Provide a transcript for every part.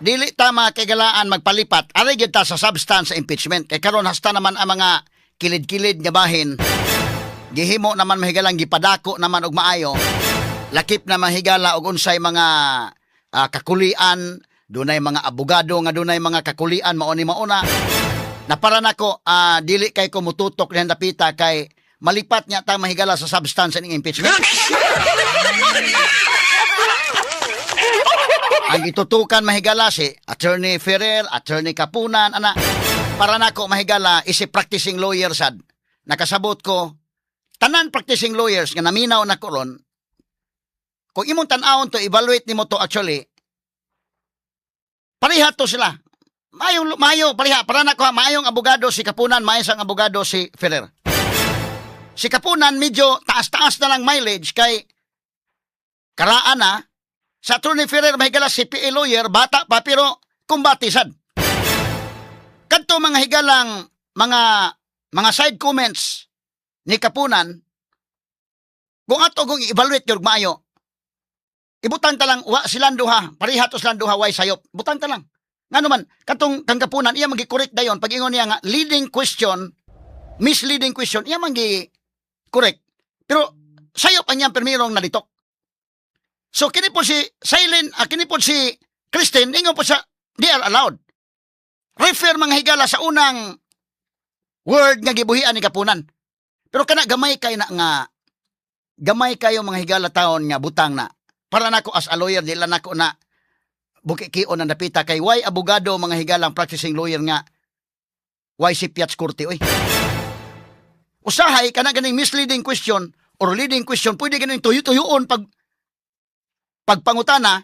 Dili ta, mga kaigalaan, magpalipat. Ari gyud ta sa substance sa impeachment. Kay karon hasta naman ang mga kilid-kilid nga bahin gihimo naman, mahigalang, gipadako naman og maayo. Lakip na, mahigala, og unsay mga kakulian, dunay mga abogado nga dunay mga kakulian, mao ni mauna. Na para nako, dili kay ko mututok dihan dapita kay malipat niya ta, mahigala, sa substance ning impeachment. Ang itutukan, mahigala, si Attorney Ferrer, Attorney Kapunan, ana. Para nako, mahigala, is a practicing lawyer sad. Nakasabot ko, tanan practicing lawyers nga naminaw na ko ron, kung imong tan-awon to, evaluate nimo to actually, pareha to sila. Maayong, maayo, pareha. Para nako, ha, maayong abogado si Kapunan, maayong abogado si Ferrer. Si Kapunan, medyo taas-taas na lang mileage kay karaan na. Sa Attorney Ferrer, mahigala, si CPA lawyer, bata pa, pero kumbati sad. Kadto mga higalang mga side comments ni Kapunan, kung ato kung i-evaluate yung maayo, ibutang ta lang, wa silang duha, pareha to silang duha, way sayop. Butang ta lang. Ngano man, katong kang Kapunan, iya magi-correct dayon, pag ingon niya nga, leading question, misleading question, iya magi correct. Pero sayop ang iyang permirong nalitok. So kini po si Silent, kini po si Christine, ingon po siya, they are allowed. Refer, mga higala, sa unang word nga gibuhian ni Kapunan. Pero kana gamay kay na nga gamay kayo, mga higala, taon nga butang na. Para nako as a lawyer, di lang nako na bukikion ang dapita kay why abogado, mga higalang practicing lawyer nga why si Piats Korte, oy. Usahay kana ganing misleading question or leading question, pwede ganing tuyo-tuyuon pag pagpangutana,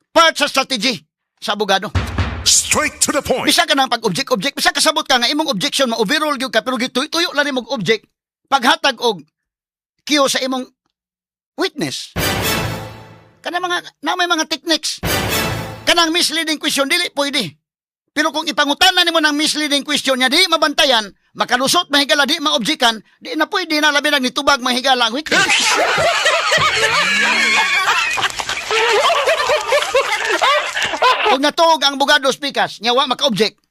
part sa strategy sa abogado. Straight to the point. Bisa ka nang pag-object-object, bisa kasabot ka nga imong objection ma-overrule gyud ka, pero gituyo-tuyo lang nimong object paghatag og cue sa imong witness. Kana mga na may mga techniques. Kanang misleading question dili pwede. Pero kung ipangutana nimo ng misleading question niya di mabantayan, makalusot, mahigala, di maobjekan, di na pwede na, labi nag nitubag, mahigala, ang witness. Kung natuog ang abogado pikas, nya wa maka-object.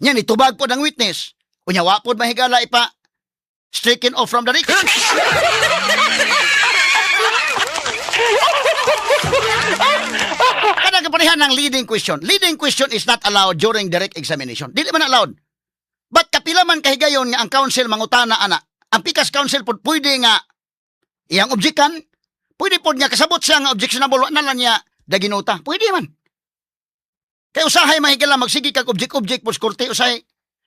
Nya nitubag pod ang witness. Unya wa pod, mahigala, ipa stricken off from the record. Kanang kaparehan ng leading question. Leading question is not allowed during direct examination. Dili man allowed. But kapila man kahigayon nga ang counsel mangutana ana. Ang pikas counsel pod pwede nga iyang objekan, pwede pod nga kasabot siya nga objectionable, wa na lang niya daginuta. Pwede man. Kay usahay, mahigala, magsige kag object-object po sa korte, usahay.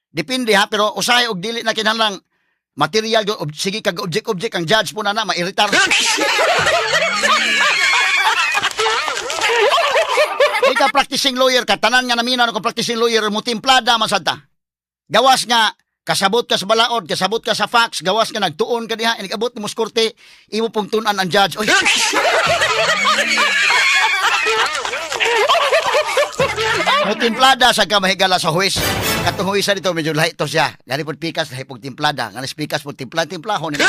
Depende ha, pero usahay og dili na kinahanglang material, sige kag object-object, ang judge po na na mairitar. Ika practicing lawyer ka, tanan nga naminaw ko practicing lawyer, mo timplada man sad ta. Gawas nga kasabot ka sa balaod, kasabot ka sa facts, gawas nga nagtuon ka diha, inig-abot nimo sa korte, imo pong tun-an ang judge. Oy. Mo timplada sa ka, mahigala, sa huwes. Katong huwesa dito medyo lahi to siya. Gani pud pikas, lahi pud timplada. Gani pikas pud timpla timplahon nila.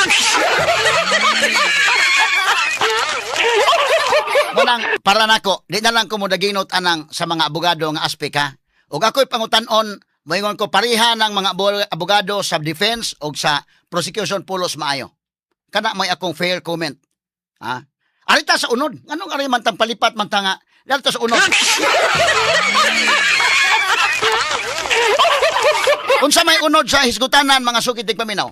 Munang para nako, di na lang ko mo daginot anang sa mga abogado nga aspect ha. Ug ako'y pangutan-on, moingon ko pareha ng mga abogado sa defense ug sa prosecution pulos maayo. Kana may akong fair comment. Ha? Arita sa unod. Anong ari man tang palipat man ta nga? Arita sa unod. Unsa may unod sa hisgutanan, mga sukit paminaw?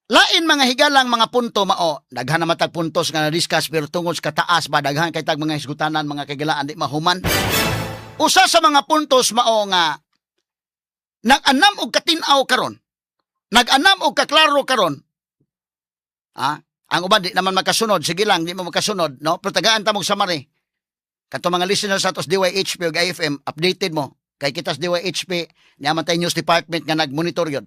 Lain, mga higalang, mga punto mao, daghan na matag puntos nga na-discuss, pero tungod sa kataas ba, daghan kay tag mga hisgutanan, mga kagalaan, di mahuman. Usa sa mga puntos mao nga nag-anam og katin-aw karon. Nag-anam og kaklaro karon. Ha? Ang uban di naman makasunod, sige lang, di mo makasunod, no? Pero tagaan ta mong summary. Kato mga listeners sa atos DYHP ug IFM, updated mo. Kay kita sa DYHP, niya man tay news department nga nagmonitor yun.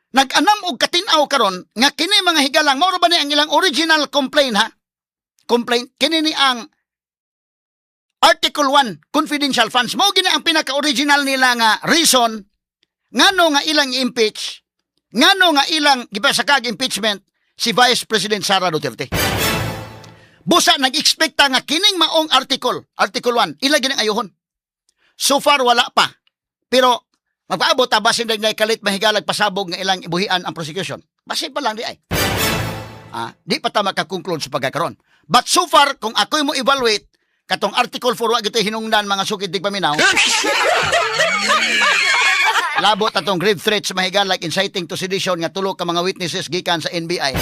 Nag-anam og katin-aw karon nga kini, mga higalang, mao ra ba ni ang ilang original complaint ha? Complaint kini ni ang Article 1 confidential funds. Mao gini ang pinaka-original nila nga reason ngano nga ilang impeach, ngano nga ilang gipasakag impeachment si Vice President Sara Duterte. Busa nag-expecta nga kining maong article, Article 1, ila gining ayuhon. So far wala pa. Pero magpaabot ta, basin day kalit, mahigalag, pasabog nga ilang ibuhian ang prosecution. Basin pa lang di ay. Ah, di pa ta makakonclude sa pagkakaron. But so far, kung ako'y mo evaluate katong Article 4, wa gito'y hinungdan, mga sukid tigpaminaw. Labot atong grave threats, mahigalag, inciting to sedition nga tulo ka mga witnesses gikan sa NBI.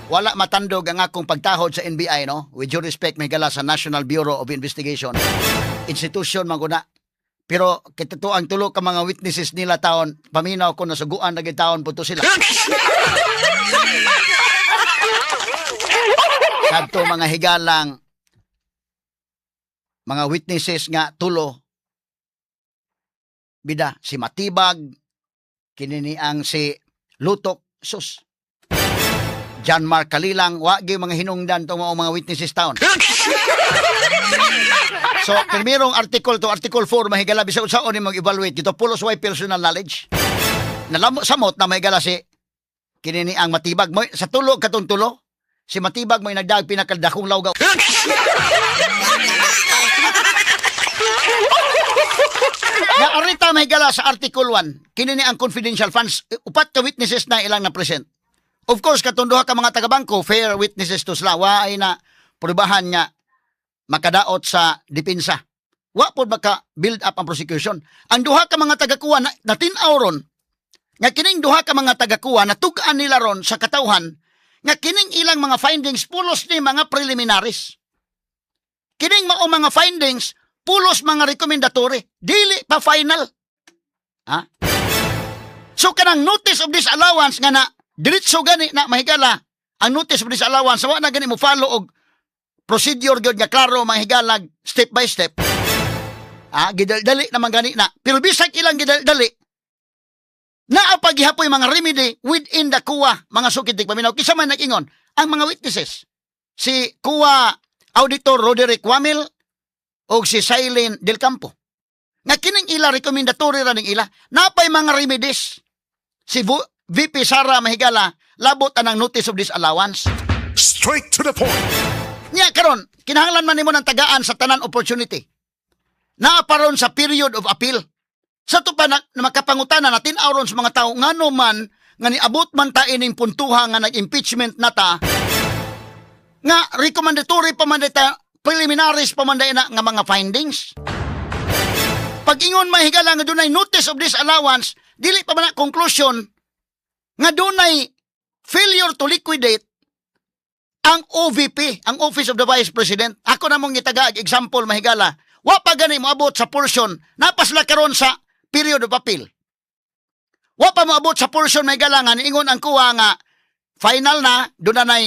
Wala matandog ang akong pagtahod sa NBI, no? With due respect, mahigala, sa National Bureau of Investigation. Institution man guna. Pero kituto ang tulo ka mga witnesses nila taon, paminaw ko nasuguan na taon puto sila. Kadto mga higalang mga witnesses nga tulo bida si Matibag, kini ang si Lutok, sus, John Mark Kalilang, wa gyud mga hinungdan tong mga witnesses taon. So, primerong article to Article 4, mahigala, bisag unsaon ni mag-evaluate dito, pulos way personal knowledge. Nalamo samot na, mahigala, si kini ni ang Matibag mo sa tulo katong tulo, si Matibag mo nagdaag pinakadakong lawgaw. Nga arita, mahigala, sa Article 1, kini ni ang confidential funds, upat ka witnesses na ilang na-present. Of course, katong duha ka mga taga-bangko, fair witnesses to sila. Wa ay na prubahan nga makadaot sa depensa. Wa pod maka build up ang prosecution. Ang duha ka mga tagakuha na, natin-aw ron, nga kining duha ka mga tagakuha natug-an nila ron sa katawhan nga kining ilang mga findings pulos ni mga preliminaries. Kining mao mga findings pulos mga recommendatory, dili pa final. Ha? So kanang notice of disallowance nga na diretso gani na, mahigala, ang notice of disallowance wa na gani mo follow og procedure gyud nga klaro, mahigalag, step by step. Ah, gidaldali naman gani na. Pero bisag ilang gidaldali, naa pa gihapoy mga remedy within the COA, mga sukid paminaw. Kinsa man nag-ingon? Ang mga witnesses. Si COA Auditor Roderick Wamil o si Silene Del Campo. Nga kining ila recommendatory ra ning ila. Napay mga remedies. Si VP Sara, mahigala, labot anang notice of disallowance. Straight to the point. Nya karon, kinahanglan man nimo ng tagaan sa tanan opportunity. Naa pa ron sa period of appeal. Sa to pa na makapangutana na tin-aw ron sa mga tao ngano man nga niabot man ta ining puntuha nga nag-impeachment na ta nga recommendatory pa man ta, preliminaries pa man na nga mga findings. Pag ingon, mahigala, nga dunay notice of disallowance, dili pa man na conclusion nga dunay failure to liquidate ang OVP, ang Office of the Vice President. Ako na mong gitaga example, mahigala. Wa pa gani moabot sa portion, napasla karon sa period of appeal. Wa pa moabot sa portion, mahigala, nga niingon ang COA nga final na, doon na nay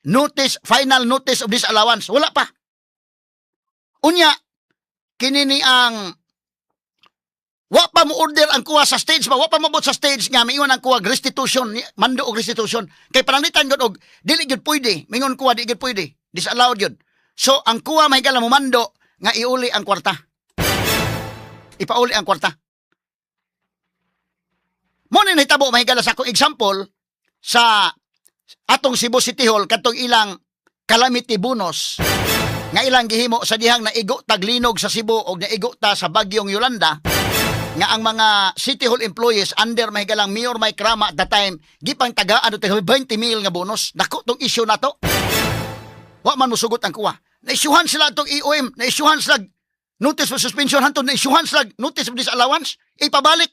notice, final notice of disallowance. Wala pa. Unya, kini ni ang wa pa mo order ang COA sa stage ba, wa pa moabot sa stage nga miingon ang COA restitution, mando og restitution kay pananglitan gud og dili gyud pwede. Mingon COA di gyud pwede, disallowed gyud. So ang COA, mahigala, mo mando nga iuli ang kwarta, ipauli ang kwarta. Mo ni nahitabo, mahigala, sa akong example sa atong Cebu City Hall, katong ilang calamity bonus nga ilang gihimo sa dihang naigo taglinog sa Cebu og naigo ta sa bagyong Yolanda, nga ang mga City Hall employees under, mahigalang, Mayor Mike Rama at the time gipang tagaan og 20 mil nga bonus. Dako tong issue nato. Wa man mosugot ang COA. Naisyuhan sila atong EOM, naisyuhan sila notice of suspension hantod naisyuhan sila notice of disallowance. Ipabalik,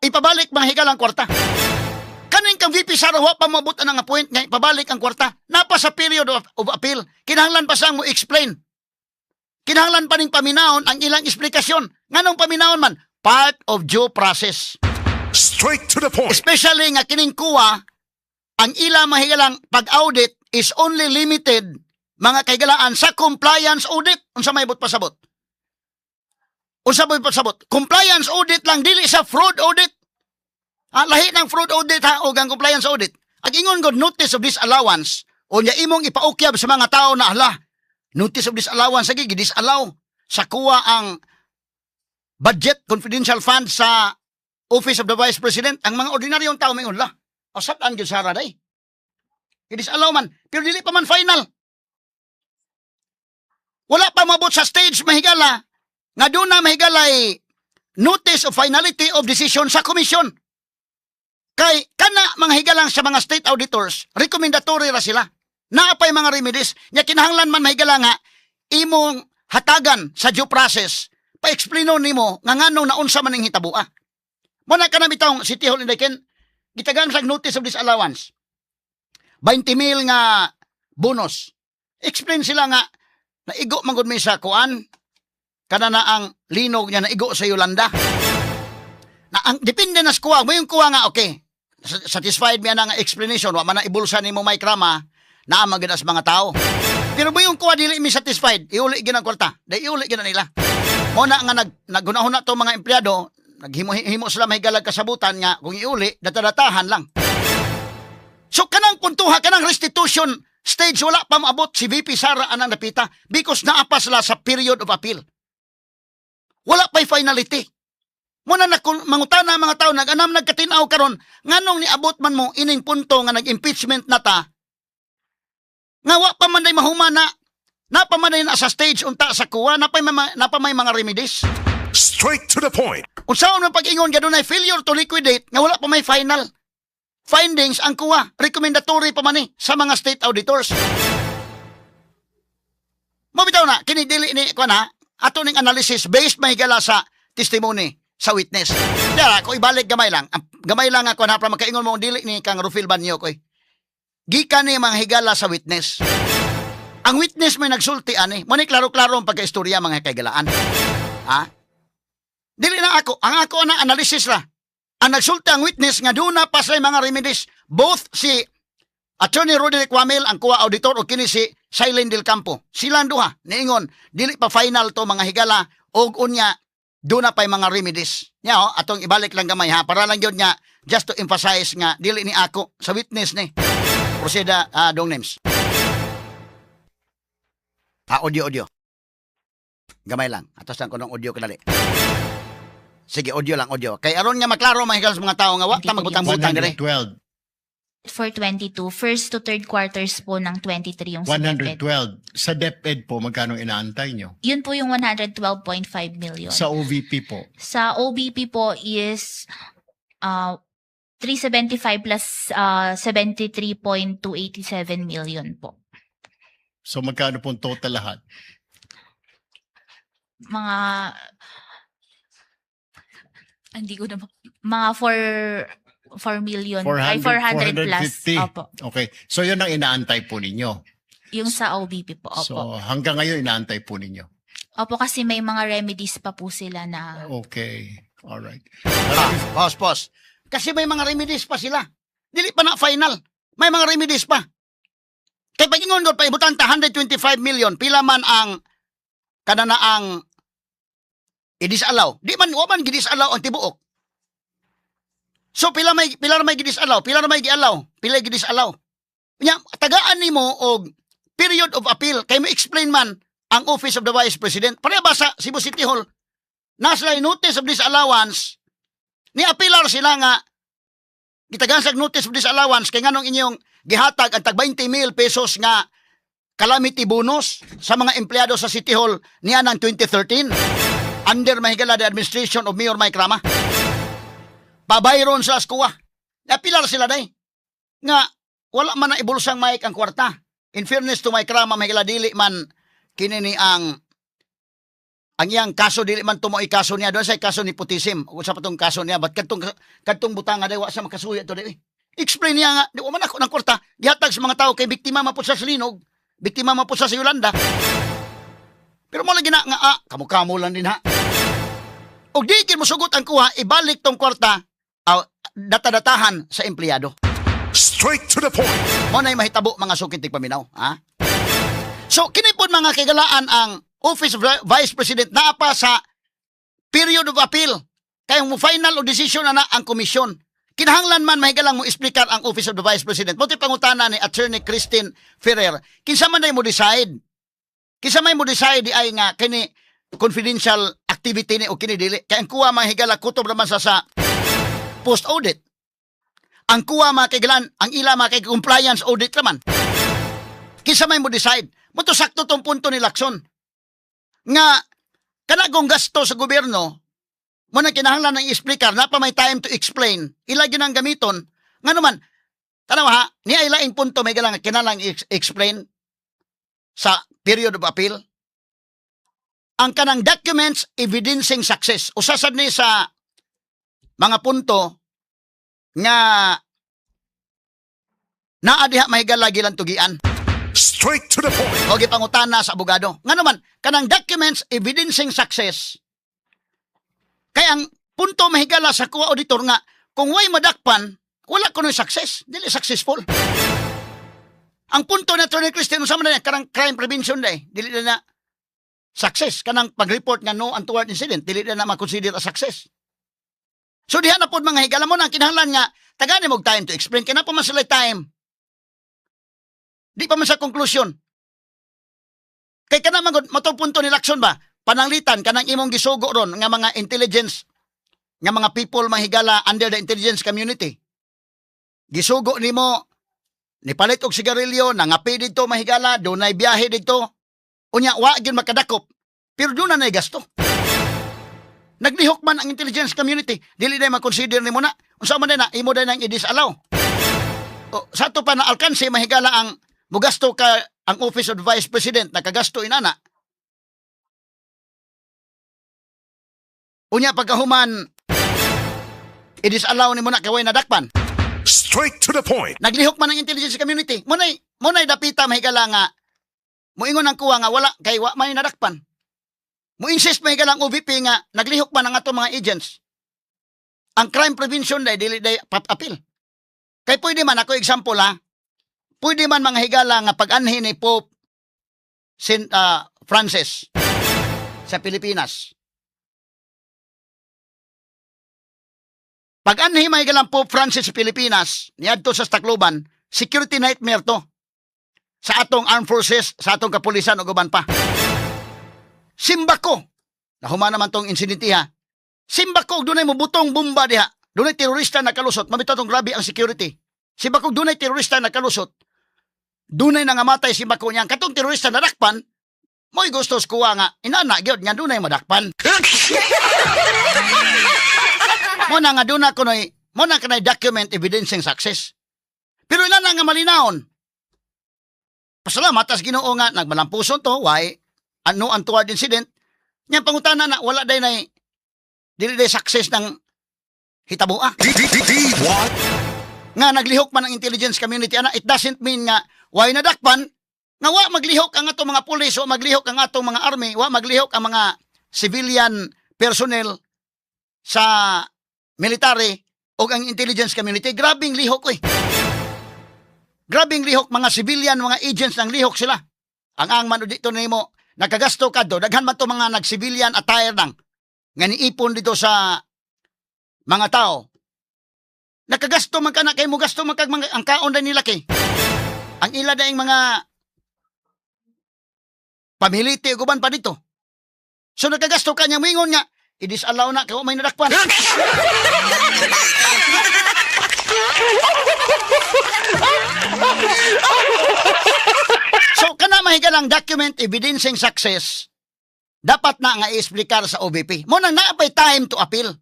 ipabalik, mga higalang, kwarta. Kaning kang VP Sara, wa pa moabot ang nga point nga ipabalik ang kwarta. Napa sa period of appeal. Kinahanglan pa siyang mo explain. Kinahanglan pa ning paminahon ang ilang esplikasyon. Nganong paminahon man? Part of due process. Straight to the point. Especially nga kining COA, ang ila, mahigalang, pag-audit is only limited, mga kaigalaan, sa compliance audit. Unsa may buot pasabot? Unsa may pasabot? Compliance audit lang, dili sa fraud audit. Ah, lahi ng fraud audit ha og ang compliance audit. Ag ingon god notice of disallowance, unya imong ipaukyab sa mga tao na hala, notice of disallowance sige gidisallow sa COA ang budget confidential fund sa Office of the Vice President. Ang mga ordinaryong tao may la. Usap ang gyud Sara day. I-disallow man, pero dili pa man final. Wala pa mabot sa stage, mahigala, nga duna, mahigala, notice of finality of decision sa komisyon. Kay kana, mga higalang, sa mga state auditors, recommendatory ra sila. Naa pay mga remedies nya kinahanglan man, mahigala, nga imong hatagan sa due process, pa-explaino nimo nga nganong naunsa man ning hitabua. Mo na kana bitawng City Hall Inday Ken, gitagaan sa notice of disallowance. 20 mil nga bonus. Explain sila nga naigo man gud mi sa kuan, kana na ang linog niya, naigo sa Yolanda. Na ang depende na sa kuha, mo yung kuha nga okay. Satisfied mi ana nga explanation, wa man na ibulsa nimo, Mike Rama, naa man gid sa mga tao. Pero mo yung kuha dili mi satisfied, iuli gid ang kwarta. Dai iuli gid na nila. Mo na nga naghuna-huna to mga empleyado, naghimo himo sila mahigalag kasabutan nga kung iuli, data-datahan lang. So kanang puntuha, kanang restitution stage, wala pa maabot si VP Sara anang napita because naa pa sila sa period of appeal. Wala pa'y finality. Muna na mangutana ang mga tao, nag-anam nagkatinaw karon, nganong niabot man mo ining punto nga nag-impeachment na ta, nga wa pa man day mahuma na, napa man day na sa stage unta sa kuwa, napa may mga remedies. Straight to the point. Unsaon man pag-ingon nga dunay failure to liquidate nga wala pa may final findings ang kuwa, recommendatory pa man ni sa mga state auditors? Mo bitaw na kini dili ni kuan ha, ato ning analysis based may gala sa testimony sa witness. Dara ko ibalik gamay lang. Gamay lang ako na para makaingon mo dili ni kang Rufil Banyo koy. Gikan ni mga higala sa witness. Ang witness may nagsulti ani. Mo ni klaro-klaro ang pagkaistorya, mga kaigalaan. Ha? Dili na ako. Ang ako na analysis ra. Ang nagsulti ang witness nga duna pa sa mga remedies. Both si Attorney Roderick Wamil, ang kuha auditor, o kini si Silent Del Campo. Silang duha niingon dili pa final to, mga higala, og unya duna pay mga remedies. Nya oh, atong ibalik lang gamay ha, para lang yun nga just to emphasize nga dili ni ako, sa witness ni. Proseda, dong names. Ah, audio, audio. Gamay lang. Atos lang ko ng audio kadali. Sige, audio lang, audio. Kay aron nga maklaro, mga higala, sa mga tao nga wa ta magbutang-butang dire. 112. For 22, first to third quarters po ng 23 yung submitted. 112. Sa DepEd po, magkano inaantay nyo? Yun po yung 112.5 million. Sa OVP po? Sa OVP po is 375 plus 73.287 million po. So magkano pong total lahat? Mga hindi ko na mga 4 4 million ay 400, 400 plus. 450. Opo. Okay. So yun ang inaantay po ninyo. Yung sa OVP po. Opo. So hanggang ngayon inaantay po ninyo. Opo, kasi may mga remedies pa po sila na Okay. All right. Ah, pause, pause. Kasi may mga remedies pa sila. Dili pa na final. May mga remedies pa. Kay pag ingon ko, paibutan ta 125 million, pila man ang kada na ang i-disallow. Di man, wa man gi-disallow ang tibuok. So pila may gi-disallow, pila may gi-allow, pila gi-disallow. Nya tagaan nimo og period of appeal kay mo explain man ang Office of the Vice President. Pareha ba sa Cebu City Hall? Nasa notice of disallowance, ni apilar sila nga gitagaan sa notice of disallowance kay nganong inyong gihatag ang tag 20 mil pesos nga calamity bonus sa mga empleyado sa City Hall niya ng 2013 under, mahigala, the administration of Mayor Mike Rama. Pabayron sa askuwa. Napilar sila day. Nga wala man na ibulsang Mike ang kwarta. In fairness to Mike Rama, mahigala, dili man kini ni ang iyang kaso, dili man tumoy kaso niya doon sa kaso ni nepotism o sa patong kaso niya, but kadtong butanga day wa sa makasuya to day. Explain niya nga di wa man ako ng kwarta gihatag sa mga tao kay biktima man po sa linog, biktima man po sa Yolanda. Pero mo lagi na nga ah, kamo-kamo lang din ha, og di gid mosugot ang kuha ibalik tong kwarta, data-datahan sa empleyado. Straight to the point. Mo na mahitabo, mga suking tigpaminaw, ha? So kini pod, mga kagalaan, ang Office of the Vice President naa pa sa period of appeal. Kay mo final o decision na na ang komisyon. Kinahanglan man, mahigalang, mo explicar ang Office of the Vice President. Mo pangutana ni Attorney Christine Ferrer, kinsa man day mo decide? Kinsa may mo decide di ay nga kini confidential activity ni o kini dili? Kay ang kuha, mga higala, kutob naman sa post audit. Ang COA, mga kaigalan, ang ila mga kay compliance audit raman. Kinsa may mo decide? Mao to sakto tong punto ni Lacson. Nga kanagong gasto sa gobyerno mo na kinahanglan ng explicar na pa may time to explain. Ila gyud ang gamiton. Nga naman, tanaw ha, niya ilaing punto may galang kinahanglan explain sa period of appeal. Ang kanang documents evidencing success. Usa sad ni sa mga punto nga naa diha, mahigala, gilang tugian Straight to the point. o gipangutana sa abogado. Nga naman, kanang documents evidencing success. Kaya ang punto, mahigala, sa COA auditor nga, kung way madakpan, wala kuno'y success. Dili successful. Ang punto na Attorney Christian, unsa man na kanang crime prevention day, dili na na success. Kanang pag-report nga no untoward incident, dili na na ma-consider as success. So diha na pod, mga higala mo na kinahanglan nga tagani mo og time to explain kay naa pa man sila time. Di pa man sa conclusion. Kay kana man gud mao tong punto ni Lacson ba? Pananglitan kanang imong gisugo ron nga mga intelligence nga mga people, mahigala, under the intelligence community. Gisugo nimo ni palit og sigarilyo, nangapi didto, mahigala, dunay biyahe didto. Unya wa gyud makadakop. Pero duna na gasto. Naglihok man ang intelligence community, dili na ma-consider nimo na. Unsa man na imo day nang i-disallow. O, sa ato pa na alkanse, mahigala, ang mugasto ka ang Office of the Vice President nakagasto inana. Unya pagkahuman i-disallow nimo na kay way nadakpan. Straight to the point. Naglihok man ang intelligence community. Muna'y dapita, mahigala, nga muingon ang COA nga wala kay wa may nadakpan. Mo insist, mahigala, ang OVP nga naglihok man ang atong mga agents. Ang crime prevention day dili day pap appeal. Kay pwede man ako example ha. Pwede man, mga higala, nga pag-anhi ni Pope Saint Francis sa Pilipinas. Pag-anhi, mga higala, ang Pope Francis sa Pilipinas, niadto sa Tacloban, security nightmare to sa atong armed forces, sa atong kapulisan ug uban pa. Simbako. Nahuman naman tong insidente ha. Simbako og dunay mobutong bomba diha. Dunay terorista nakalusot. Mabitaw tong grabe ang security. Simbako og dunay terorista nakalusot. Dunay nangamatay simbako niya. Katong terorista nadakpan, mo'y gustos COA nga inana gyud nga dunay madakpan. Mo na nga duna kunoy, mo na kanay document evidencing success. Pero inana nga malinawon. Pasalamat tas Ginoo nga nagmalampuson to, why ano untoward incident. Nya pangutana na wala day nay dili day success ng hitaboa. D D D D Y. Nga naglihok man ang intelligence community ana, it doesn't mean nga why nadakpan nga wa maglihok ang atong mga pulis, wa maglihok ang atong mga army, wa maglihok ang mga civilian personnel sa military o ang intelligence community. Grabing lihok oy. Grabing lihok mga civilian, mga agents, ng lihok sila. Ang man dito nimo nakagasto ka do, daghan man to mga nag-civilian attire nang nga niipon dito sa mga tao. Nakagasto man ka na kay mo gasto man kag mga ang kaon na nila kay ang ila daing mga pamiliti ug uban pa dito. So nakagasto ka niya, moingon nga i-disallow na kay wa may nadakpan. So kana, mahigalang document evidencing success dapat na nga i-explicar sa OVP. Mo nang naa pay time to appeal.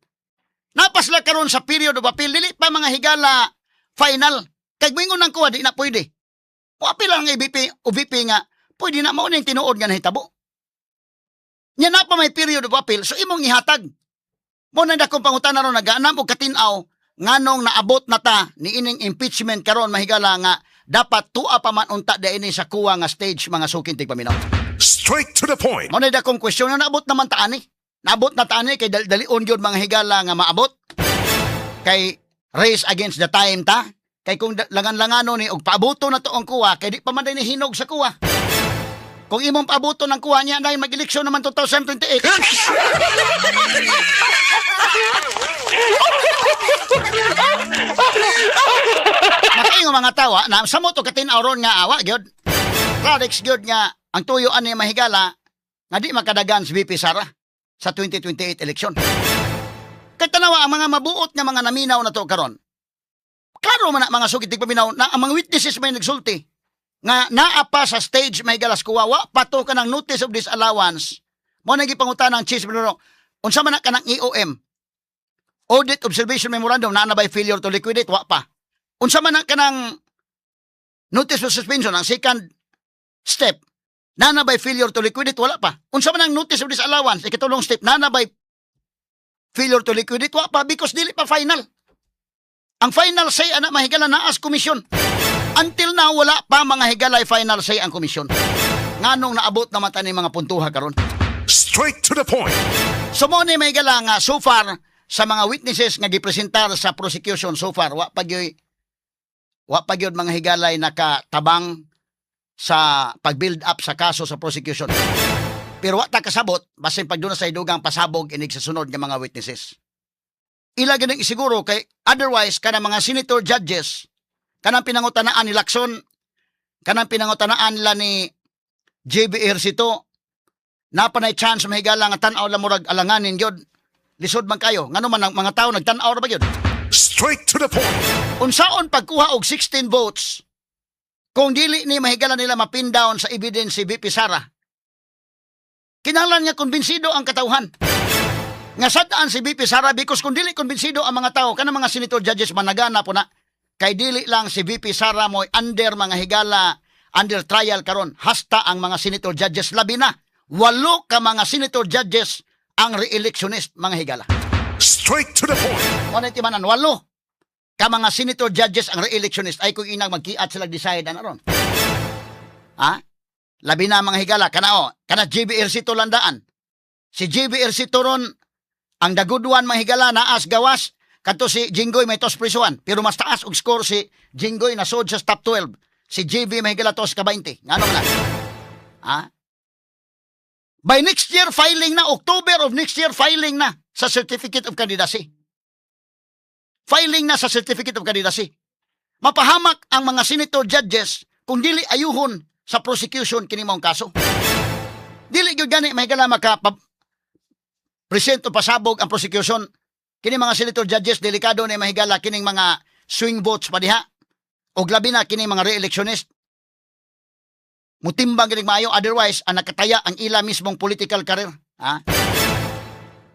Naa pa sila karon sa period of appeal, dili pa, mga higala, final. Kay moingon ang COA di na pwede. O appeal ang ABP, OVP nga pwede na, mao ning tinuod nga nahitabo. Nya naa pa may period of appeal, so imong ihatag. Mo na dakong pangutana ron, nagaanam og katin-aw nganong naabot na ta ni ining impeachment karon, mahigala, nga dapat tua pa man unta da ini sa COA nga stage, mga suking tigpaminaw. Straight to the point. Mao na dakong question nga naabot naman ta ani. Naabot na ta ani kay dalion gyud, mga higala, nga maabot. Kay race against the time ta. Kay kung langan-langano ni og paabuto na to ang COA kay di pa man ni hinog sa COA. Kung imong paabuto ng COA niya dahil mag-eleksyon naman 2028. Makaingon mga tawa na samot og katin-aw ron nga awa gyud. Clarix gyud nga ang tuyo ani, mahigala, nga di makadagan si VP Sara sa 2028 election. Kay tanawa ang mga mabuot nga mga naminaw na to karon. Klaro man na, mga sukit paminaw, na ang mga witnesses may nagsulti nga naa pa sa stage may galas kuwawa pato ka ng notice of disallowance. Mo na gipangutan ang Chiz Bernardo, unsa man na kanang AOM, Audit Observation Memorandum, naa na by failure to liquidate? Wa pa. Unsa man na kanang notice of suspension, ang second step, naa na by failure to liquidate? Wala pa. Unsa man ang notice of disallowance, ikatulong step, naa na by failure to liquidate? Wa pa, because dili pa final. Ang final say ana, mahigala, naas komisyon. Until now, wala pa, mga higalay, final say ang komisyon. Nganong naabot naman tani mga puntuha karon? Straight to the point. So mo ni, may higala, nga so far sa mga witnesses nga gipresentar sa prosecution, so far wa pa gyud, mga higalay, nakatabang sa pag-build up sa kaso sa prosecution. Pero wa ta kasabot basin pag sa dugang pasabog inig sa sunod nga mga witnesses. Ila ganing isiguro kay otherwise kana mga senator judges, kanang pinangutanaan ni Lacson, kanang pinangutanaan nila ni JB Ejercito, naa pa nay chance, mahigala, nga tan-aw lang murag alanganin gyud. Lisod man kayo ngano man ang mga tao nagtan-aw ra ba gyud. Straight to the point. Unsaon pagkuha og 16 votes kung dili ni, mahigala, nila mapin down sa evidence si VP Sara? Kinahanglan nga kumbinsido ang katawhan nga sad-an si VP Sara, because kung dili kumbinsido ang mga tao, kanang mga senator judges managana po na, kay dili lang si VP Sara mo'y under, mga higala, under trial karon, hasta ang mga senator judges, labi na walo ka mga senator judges ang re-electionist, mga higala. Straight to the point. Mo na timanan, walo ka mga senator judges ang re-electionist ay kung inang magkiat sila decide ana ron. Ha? Labi na, mga higala, kana o, kana JB Ejercito landaan. Si JB Ejercito ron ang the good one, mga higala, naas gawas kadto si Jinggoy may tos prisuan, pero mas taas og score si Jinggoy na sod sa top 12. Si JB, mga higala, tos ka 20. Ngano man na? Ha? By next year filing na, October of next year filing na sa certificate of candidacy. Filing na sa certificate of candidacy. Mapahamak ang mga senator judges kung dili ayuhon sa prosecution kini maong kaso. Dili gyud gani, mahigala, maka present o pasabog ang prosecution. Kini mga senator judges, delikado ni, mahigala, kining mga swing votes pa diha. Og labi na kini mga re-electionist. Mutimbang kining maayo, otherwise ang nakataya ang ila mismong political career. Ha?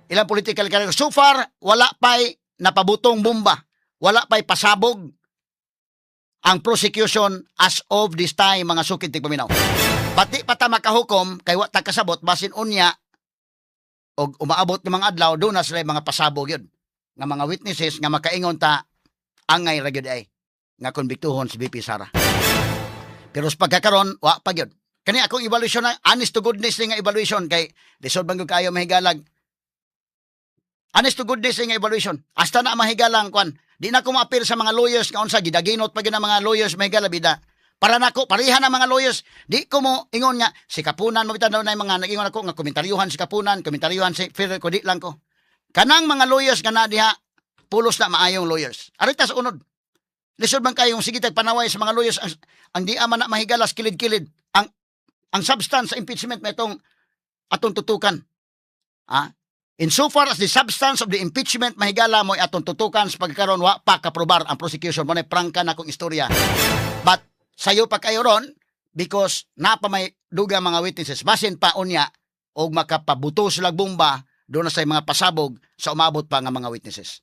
Ilang political career. So far, wala pa'y napabutong bomba. Wala pa'y pasabog ang prosecution as of this time, mga sukid tigpaminaw. Pati pa ta makahukom kay wa ta kasabot basin unya og umaabot ng mga adlaw doon na sila yung mga pasabog yun nga mga witnesses nga makaingon ta angay ra gyud ay nga konbiktuhon si VP Sara. Pero sa pagkakaron, wa pa gyud. Kani akong evaluation na honest to goodness ni nga evaluation kay lisod man gyud kayo mahigalag. Honest to goodness ni nga evaluation. Hasta na mahigalang kwan. Di na ko maapil sa mga lawyers nga unsa gidaginot pa gyud ang mga lawyers, mahigala, bida. Para nako pareha na mga lawyers. Di ko mo ingon nga si Kapunan mo bitaw na yung mga nag-ingon ako nga komentaryuhan si Kapunan, komentaryuhan si Ferrer ko, di lang ko. Kanang mga lawyers nga na diha, pulos na maayong lawyers. Arita sa unod. Lisod man kayong sige tag panaway sa mga lawyers ang di man na mahigalas kilid-kilid. Ang substance sa impeachment may itong atong tutukan. Ah? In so far as the substance of the impeachment, mahigala, mo atong tutukan sa pagkaron, wa pa kaprobar ang prosecution mo na prangka na kong istorya. But sayo pa kayo ron because napa may duga mga witnesses basin pa unya og makapabuto sila bomba doon na sa mga pasabog sa umabot pa nga mga witnesses.